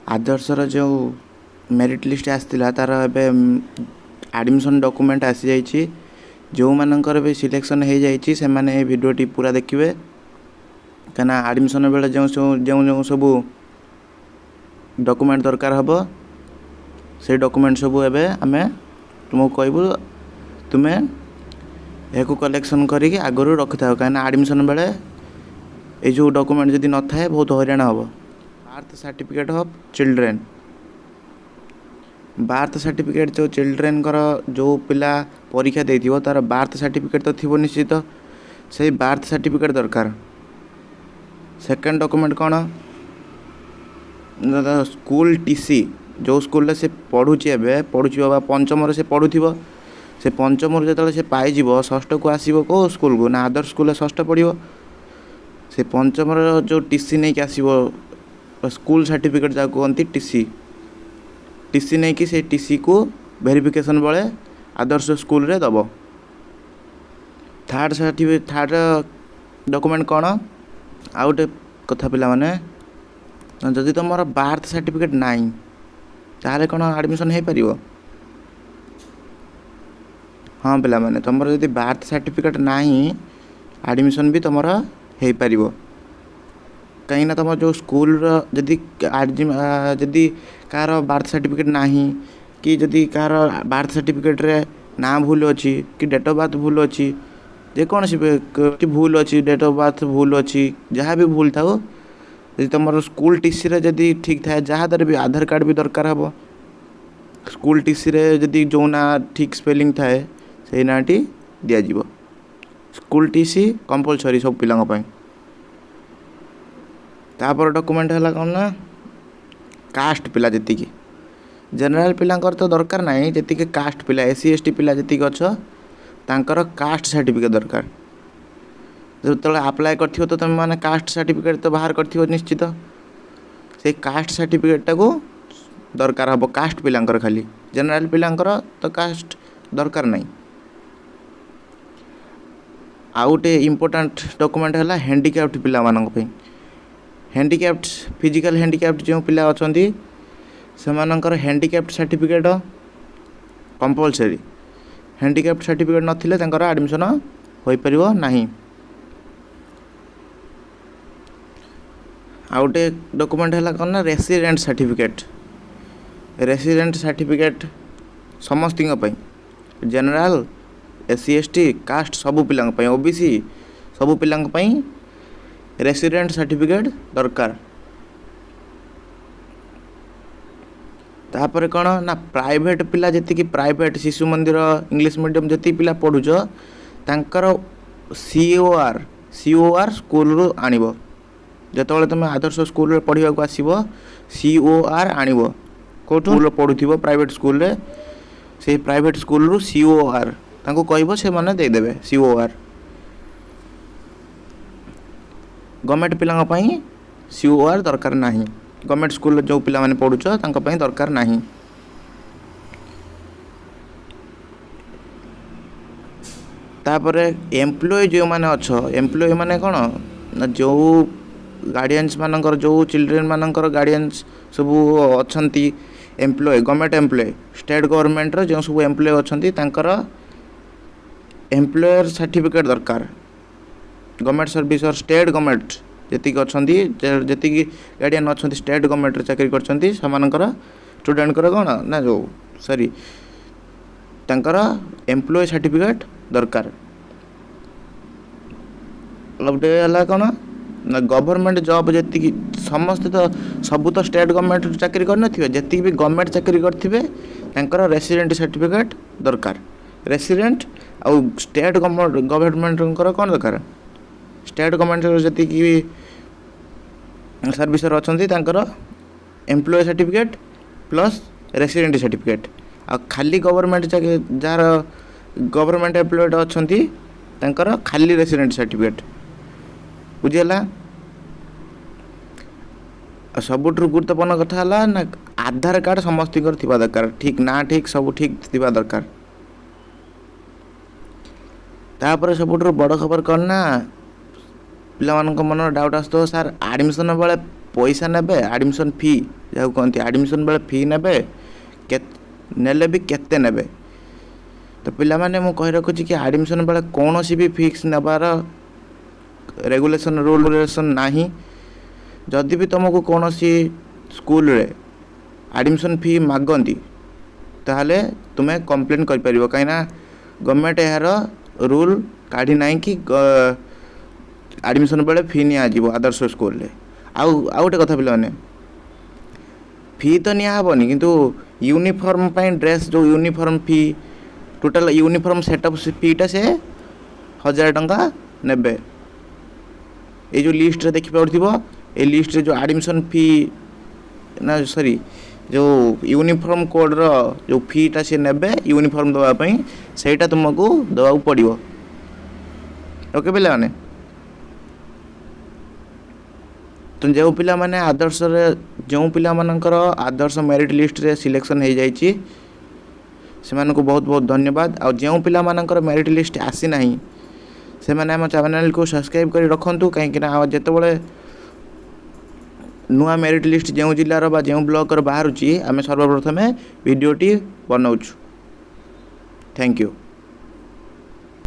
ଆଦର୍ଶର ଯେଉଁ merit list ଆସିଥିଲା, ତା'ର ଏବେ ଆଡ଼ମିସନ୍ ଡକୁମେଣ୍ଟ ଆସିଯାଇଛି। ଯେଉଁମାନଙ୍କର ବି ସିଲେକ୍ସନ୍ ହେଇଯାଇଛି, ସେମାନେ ଏ ଭିଡ଼ିଓଟି ପୁରା ଦେଖିବେ, କାହିଁକିନା ଆଡ଼ମିସନ୍ ବେଳେ ଯେଉଁ ସବୁ ଯେଉଁ ଯେଉଁ ସବୁ ଡକୁମେଣ୍ଟ ଦରକାର ହେବ, ସେଇ ଡକୁମେଣ୍ଟ ସବୁ ଏବେ ଆମେ ତୁମକୁ କହିବୁ। ତୁମେ ଏହାକୁ କଲେକ୍ସନ୍ କରିକି ଆଗରୁ ରଖିଥାଅ, କାହିଁକିନା ଆଡ଼ମିସନ୍ ବେଳେ ଏଇ ଯେଉଁ ଡକୁମେଣ୍ଟ ଯଦି ନଥାଏ, ବହୁତ ହଇରାଣ ହେବ। Birth certificate of children, birth certificate ଯେଉଁ ଚିଲଡ୍ରେନ୍ଙ୍କର, ଯେଉଁ ପିଲା ପରୀକ୍ଷା ଦେଇଥିବ, ତା'ର ବାର୍ଥ ସାର୍ଟିଫିକେଟ୍ ତ ଥିବ ନିଶ୍ଚିତ, ସେଇ ବାର୍ଥ ସାର୍ଟିଫିକେଟ୍ ଦରକାର। ସେକେଣ୍ଡ ଡକୁମେଣ୍ଟ କ'ଣ? ସ୍କୁଲ ଟି ସି, ଯେଉଁ ସ୍କୁଲରେ ସେ ପଢ଼ୁଛି, ଏବେ ପଢ଼ୁଛି ବା ପଞ୍ଚମରେ ସେ ପଢ଼ୁଥିବ, ସେ ପଞ୍ଚମରୁ ଯେତେବେଳେ ସେ ପାଇଯିବ, ଷଷ୍ଠକୁ ଆସିବ। କେଉଁ ସ୍କୁଲକୁ ନା ଆଦର୍ଶ ସ୍କୁଲରେ ଷଷ୍ଠ ପଢ଼ିବ। ସେ ପଞ୍ଚମର ଯେଉଁ ଟି ସି ନେଇକି ଆସିବ, ସ୍କୁଲ ସାର୍ଟିଫିକେଟ୍ ଯାହାକୁ କୁହନ୍ତି ଟି ସି, ଟି ସି ନେଇକି ସେଇ ଟି ସିକୁ ଭେରିଫିକେସନ୍ ବେଳେ ଆଦର୍ଶ ସ୍କୁଲରେ ଦେବ। ଥାର୍ଡ଼ ଡକୁମେଣ୍ଟ କ'ଣ? ଆଉ ଗୋଟେ କଥା ପିଲାମାନେ, ଯଦି ତୁମର ବାର୍ଥ ସାର୍ଟିଫିକେଟ୍ ନାହିଁ, ତାହେଲେ କ'ଣ ଆଡ଼ମିସନ୍ ହେଇପାରିବ? ହଁ ପିଲାମାନେ, ତୁମର ଯଦି ବାର୍ଥ ସାର୍ଟିଫିକେଟ୍ ନାହିଁ, ଆଡ଼ମିସନ୍ ବି ତୁମର ହେଇପାରିବ। କାହିଁକିନା ତୁମ ଯେଉଁ ସ୍କୁଲର ଯଦି କାହାର ବାର୍ଥ ସାର୍ଟିଫିକେଟ୍ ନାହିଁ, କି ଯଦି କାହାର ବାର୍ଥ ସାର୍ଟିଫିକେଟ୍ରେ ନାଁ ଭୁଲ ଅଛି, କି ଡେଟ୍ ଅଫ୍ ବାର୍ଥ ଭୁଲ ଅଛି, ଯେକୌଣସି କି ଭୁଲ ଅଛି, ଡେଟ୍ ଅଫ୍ ବାର୍ଥ ଭୁଲ ଅଛି, ଯାହା ବି ଭୁଲ ଥାଉ, ଯଦି ତୁମର ସ୍କୁଲ ଟିସିରେ ଯଦି ଠିକ୍ ଥାଏ, ଯାହାଦ୍ୱାରା ବି ଆଧାର କାର୍ଡ଼ ବି ଦରକାର ହେବ, ସ୍କୁଲ ଟିସିରେ ଯଦି ଯେଉଁ ନାଁ ଠିକ୍ ସ୍ପେଲିଂ ଥାଏ, ସେଇ ନାଁଟି ଦିଆଯିବ। ସ୍କୁଲ ଟି ସି କମ୍ପଲସରି ସବୁ ପିଲାଙ୍କ ପାଇଁ। ତାପର ଡକୁମେଣ୍ଟ ହେଲା କ'ଣ ନା କାଷ୍ଟ ପିଲା ଯେତିକି, ଜେନେରାଲ ପିଲାଙ୍କର ତ ଦରକାର ନାହିଁ, ଯେତିକି କାଷ୍ଟ ପିଲା, ଏସ୍ ସି, ଏସ୍ ଟି ପିଲା ଯେତିକି ଅଛ, ତାଙ୍କର କାଷ୍ଟ ସାର୍ଟିଫିକେଟ୍ ଦରକାର। ଯେତେବେଳେ ଆପ୍ଲାଏ କରିଥିବ ତ ତୁମେମାନେ କାଷ୍ଟ ସାର୍ଟିଫିକେଟ୍ ତ ବାହାର କରିଥିବ ନିଶ୍ଚିତ। ସେଇ କାଷ୍ଟ ସାର୍ଟିଫିକେଟ୍ଟାକୁ ଦରକାର ହେବ କାଷ୍ଟ ପିଲାଙ୍କର ଖାଲି, ଜେନେରାଲ ପିଲାଙ୍କର ତ କାଷ୍ଟ ଦରକାର ନାହିଁ। ଆଉ ଗୋଟେ ଇମ୍ପୋର୍ଟାଣ୍ଟ ଡକୁମେଣ୍ଟ ହେଲା ହ୍ୟାଣ୍ଡିକ୍ୟାପ୍ଟ ପିଲାମାନଙ୍କ ପାଇଁ। ହ୍ୟାଣ୍ଡିକ୍ୟାପ୍ଟ, ଫିଜିକାଲ୍ ହ୍ୟାଣ୍ଡିକ୍ୟାପ୍ଟ ଯେଉଁ ପିଲା ଅଛନ୍ତି, ସେମାନଙ୍କର handicapped certificate compulsory. Handicapped certificate ନଥିଲେ ତାଙ୍କର ଆଡ଼ମିସନ୍ ହୋଇପାରିବ ନାହିଁ। ଆଉ ଗୋଟେ ଡକୁମେଣ୍ଟ ହେଲା କ'ଣ ନା ରେସିଡେଣ୍ଟ ସାର୍ଟିଫିକେଟ୍। ରେସିଡେଣ୍ଟ ସାର୍ଟିଫିକେଟ୍ ସମସ୍ତଙ୍କ ପାଇଁ, general, S C, S T, caste ସବୁ ପିଲାଙ୍କ ପାଇଁ, ଓ ବି ସି ସବୁ ପିଲାଙ୍କ ପାଇଁ ରେସିଡେଣ୍ଟ ସାର୍ଟିଫିକେଟ୍ ଦରକାର। ତାପରେ କ'ଣ ନା ପ୍ରାଇଭେଟ୍ ପିଲା ଯେତିକି, ପ୍ରାଇଭେଟ୍ ଶିଶୁ ମନ୍ଦିର, ଇଂଲିଶ ମିଡ଼ିୟମ୍ ଯେତିକି ପିଲା ପଢ଼ୁଛ, ତାଙ୍କର ସି ଓ ଆର୍ ସ୍କୁଲରୁ ଆଣିବ। ଯେତେବେଳେ ତୁମେ ଆଦର୍ଶ ସ୍କୁଲରେ ପଢ଼ିବାକୁ ଆସିବ, ସି ଓ ଆର୍ ଆଣିବ। କେଉଁଠୁ ସ୍କୁଲରେ ପଢ଼ୁଥିବ, ପ୍ରାଇଭେଟ୍ ସ୍କୁଲରେ, ସେଇ ପ୍ରାଇଭେଟ୍ ସ୍କୁଲରୁ ସି ଓ ଆର୍ ତାଙ୍କୁ କହିବ, ସେମାନେ ଦେଇଦେବେ ସି ଓ ଆର୍। ଗଭର୍ଣ୍ଣମେଣ୍ଟ ପିଲାଙ୍କ ପାଇଁ ସି ଓ ଆର୍ ଦରକାର ନାହିଁ। ଗଭର୍ଣ୍ଣମେଣ୍ଟ ସ୍କୁଲରେ ଯେଉଁ ପିଲାମାନେ ପଢ଼ୁଛ, ତାଙ୍କ ପାଇଁ ଦରକାର ନାହିଁ। ତାପରେ ଏମ୍ପ୍ଲୟି ଯେଉଁମାନେ ଅଛ, ଏମ୍ପ୍ଲୟି ମାନେ କ'ଣ ନା ଯେଉଁ ଗାର୍ଡ଼ିଆନ୍ସ ମାନଙ୍କର, ଯେଉଁ ଚିଲଡ୍ରେନ୍ ମାନଙ୍କର ଗାର୍ଡ଼ିଆନ୍ସ ସବୁ ଅଛନ୍ତି ଏମ୍ପ୍ଲୟ, ଗଭର୍ଣ୍ଣମେଣ୍ଟ ଏମ୍ପ୍ଲୟ, ଷ୍ଟେଟ୍ ଗଭର୍ଣ୍ଣମେଣ୍ଟର ଯେଉଁ ସବୁ ଏମ୍ପ୍ଲୟ ଅଛନ୍ତି, ତାଙ୍କର ଏମ୍ପ୍ଲୟର ସାର୍ଟିଫିକେଟ୍ ଦରକାର। ଗଭର୍ଣ୍ଣମେଣ୍ଟ ସର୍ଭିସର, ଷ୍ଟେଟ୍ ଗଭର୍ଣ୍ଣମେଣ୍ଟ ଯେତିକି ଅଛନ୍ତି, ଯେତିକି ଗାର୍ଡ଼ିଆନ୍ ଅଛନ୍ତି, ଷ୍ଟେଟ୍ ଗଭର୍ଣ୍ଣମେଣ୍ଟରେ ଚାକିରି କରିଛନ୍ତି, ସେମାନଙ୍କର ଷ୍ଟୁଡେଣ୍ଟଙ୍କର କ'ଣ ନା ଯେଉଁ ସରି ତାଙ୍କର ଏମ୍ପ୍ଲୟ ସାର୍ଟିଫିକେଟ୍ ଦରକାର। ଗୋଟେ ହେଲା କ'ଣ ନା ଗଭର୍ଣ୍ଣମେଣ୍ଟ ଜବ୍ ଯେତିକି, ସମସ୍ତେ ତ ସବୁ ତ ଷ୍ଟେଟ୍ ଗଭର୍ଣ୍ଣମେଣ୍ଟ ଚାକିରି କରିନଥିବେ, ଯେତିକି ବି ଗଭର୍ଣ୍ଣମେଣ୍ଟ ଚାକିରି କରିଥିବେ, ତାଙ୍କର ରେସିଡେଣ୍ଟ ସାର୍ଟିଫିକେଟ୍ ଦରକାର। ରେସିଡେଣ୍ଟ ଆଉ ଷ୍ଟେଟ୍ ଗଭର୍ଣ୍ଣମେଣ୍ଟଙ୍କର କ'ଣ ଦରକାର? ଷ୍ଟେଟ୍ ଗଭର୍ଣ୍ଣମେଣ୍ଟର ଯେତିକି ବି ସର୍ଭିସର ଅଛନ୍ତି, ତାଙ୍କର employ certificate plus resident certificate. ଆଉ ଖାଲି ଗଭର୍ଣ୍ଣମେଣ୍ଟ ଚାକିରି, ଯାହାର ଗଭର୍ଣ୍ଣମେଣ୍ଟ ଏମ୍ପ୍ଲଏଡ଼ ଅଛନ୍ତି, ତାଙ୍କର ଖାଲି ରେସିଡେଣ୍ଟ ସାର୍ଟିଫିକେଟ୍। ବୁଝିହେଲା? ଆଉ ସବୁଠୁ ଗୁରୁତ୍ୱପୂର୍ଣ୍ଣ କଥା ହେଲା ନା ଆଧାର କାର୍ଡ଼ ସମସ୍ତଙ୍କର ଥିବା ଦରକାର, ଠିକ୍ ନା ଠିକ୍ ସବୁ ଠିକ୍ ଥିବା ଦରକାର। ତାପରେ ସବୁଠାରୁ ବଡ଼ ଖବର କ'ଣ ନା ପିଲାମାନଙ୍କ ମନରେ ଡାଉଟ୍ ଆସୁଥିବ, ସାର୍, ଆଡ଼ମିସନ୍ ବେଳେ ପଇସା ନେବେ, ଆଡ଼ମିସନ୍ ଫି ଯାହାକୁ କହନ୍ତି, ଆଡ଼ମିସନ୍ ବେଳେ ଫି ନେବେ, ନେଲେ ବି କେତେ ନେବେ? ତ ପିଲାମାନେ, ମୁଁ କହି ରଖୁଛି କି ଆଡ଼ମିସନ୍ ବେଳେ କୌଣସି ବି ଫିକ୍ସ ନେବାର ରେଗୁଲେସନ୍, ରୁଲ୍ ରେଗୁଲେସନ୍ ନାହିଁ। ଯଦି ବି ତୁମକୁ କୌଣସି ସ୍କୁଲରେ ଆଡ଼ମିସନ୍ ଫି ମାଗନ୍ତି, ତାହେଲେ ତୁମେ କମ୍ପ୍ଲେନ୍ କରିପାରିବ, କାହିଁକିନା ଗଭର୍ଣ୍ଣମେଣ୍ଟ ଏହାର ରୁଲ୍ କାଢ଼ି ନାହିଁ କି ଆଡ଼ମିସନ୍ ବେଳେ ଫି ନିଆଯିବ ଆଦର୍ଶ ସ୍କୁଲରେ। ଆଉ ଗୋଟେ କଥା ପିଲାମାନେ, ଫି ତ ନିଆହେବନି, କିନ୍ତୁ ୟୁନିଫର୍ମ ପାଇଁ ଡ୍ରେସ୍, ଯେଉଁ uniform fee, total uniform setup ଫିଟା ସେ 1000 ଟଙ୍କା ନେବେ। ଏଇ ଯେଉଁ ଲିଷ୍ଟରେ ଦେଖିପାରୁଥିବ, ଏଇ ଲିଷ୍ଟରେ ଯେଉଁ ଆଡ଼ମିସନ୍ ଫି ନା, ସରି, ଯେଉଁ ୟୁନିଫର୍ମ କୋଡ଼୍ର ଯେଉଁ ଫିଟା ସେ ନେବେ ୟୁନିଫର୍ମ ଦେବା ପାଇଁ, ସେଇଟା ତୁମକୁ ଦେବାକୁ ପଡ଼ିବ। ଓକେ ପିଲାମାନେ, ତ ଯେଉଁ ପିଲାମାନେ ଆଦର୍ଶରେ, ଯେଉଁ ପିଲାମାନଙ୍କର ଆଦର୍ଶ ମେରିଟ୍ ଲିଷ୍ଟରେ ସିଲେକ୍ସନ୍ ହେଇଯାଇଛି, ସେମାନଙ୍କୁ ବହୁତ ବହୁତ ଧନ୍ୟବାଦ। ଆଉ ଯେଉଁ ପିଲାମାନଙ୍କର ମେରିଟ୍ ଲିଷ୍ଟ ଆସିନାହିଁ, ସେମାନେ ଆମ ଚ୍ୟାନେଲକୁ ସବସ୍କ୍ରାଇବ୍ କରି ରଖନ୍ତୁ, କାହିଁକିନା ଯେତେବେଳେ ନୂଆ ମେରିଟ୍ ଲିଷ୍ଟ ଯେଉଁ ଜିଲ୍ଲାର ବା ଯେଉଁ ବ୍ଲକର ବାହାରୁଛି, ଆମେ ସର୍ବପ୍ରଥମେ ଭିଡ଼ିଓଟି ବନାଉଛୁ। Thank you.